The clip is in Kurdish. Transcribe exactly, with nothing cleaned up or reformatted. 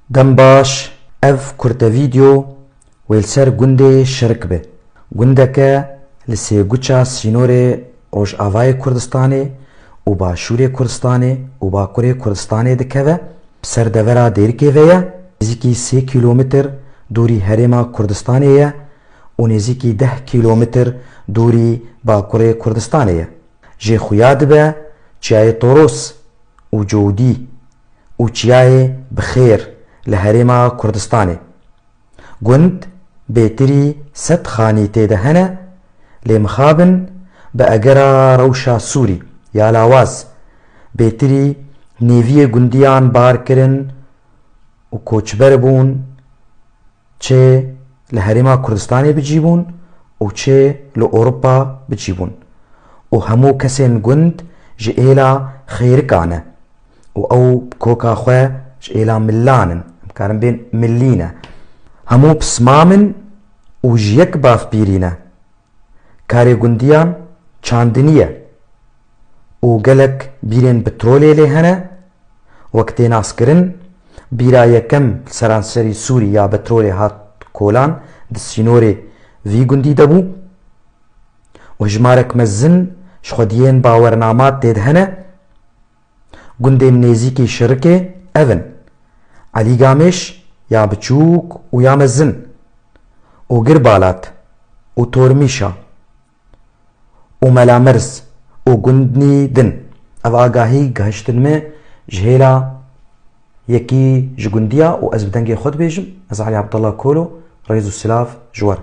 Dem baş, ev kurte vîdeo wê li ser gundê Şirik be. Gundeke li sêguça sînorê Rojavayê Kurdistanê û Başûrê Kurdistanê û Bakurê Kurdistanê dikeve. Bi ser devera Dêrikê ve ye, nêzîkî sê kîlometr dûrî herêma Kurdistanê ye û nêzîkî deh kîlometr dûrî Bakurê Kurdistanê ye. Jê xuya dibe çiyayê Toros û Cowdî û çiyayê Bixêr li herêma Kurdistanê. Gund bêtirî sed xanî tê de hene, lê mixabin bi egera rewşa Sûrî ya lawaz bêtirî nêviyê gundiyan bar kirin û koçber bûn, çê li herêma Kurdistanê bi cî bûn û çê li Ewropa bi cî bûn. Û hemû kesên gund ji êla Xêrika ne û ew bi koka xwe ji êla Millan in, em karin bên Millî ne. Hemû pismam in û ji yek bavpîrî ne. Karê gundiyan çandinî ye û gelek bîrên petrolê lê hene. Wek tê naskirin, bîra yekem li seranserî Sûrî ya petrolê hat kolan di sînorê vî gundî de bû û hejmarek mezin ji xwediyên bawernama tê de hene. Gundên nêzîkî Şirikê ev in: Elî Gamêş ya biçûk û ya mezin û Girbalat û Tormîşa û Melamirz û gundnî din. Ev agahî gihiştin me ji hêla yekî ji gundiya û ez bi dengê xwe dibêjim, ez Elî Abdullah Kolo, rêz û silav ji we re.